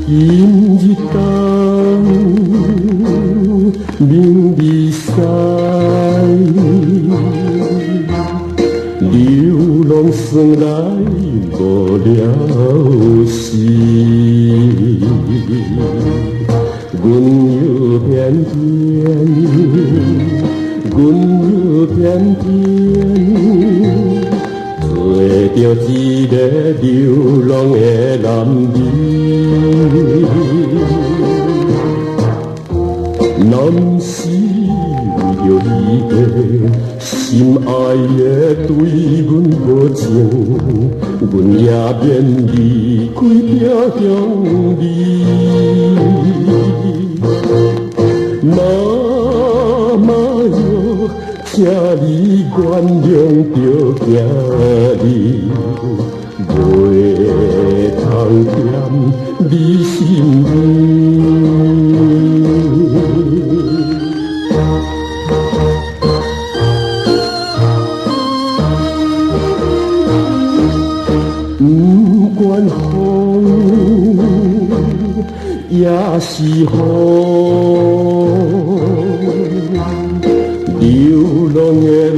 今日燈明日西，流浪算來無了時。阮又偏偏，阮又偏偏，做著一个流浪的男兒。若毋是為著彼个心愛的對阮無情，阮也免離開故鄉里。媽媽喲，請你原諒著囝兒，袂通踮你身邊。不管風抑是雨，流浪的人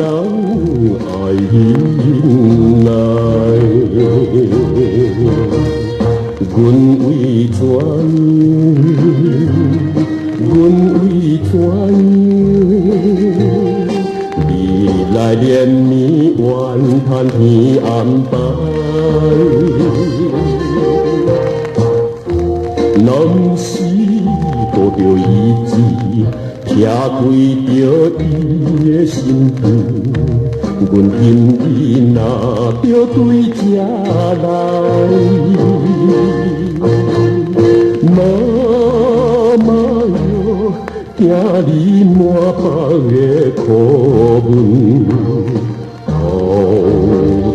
愛忍耐。阮為怎樣？阮為怎樣？你來連綿怨嘆天安排。若毋是拄著伊子，拆開著伊的身軀，阮今日若著對這來。媽媽喲，囝兒滿腹的苦悶，到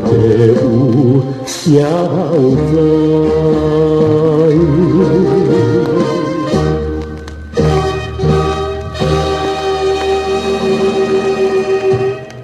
底有啥人知？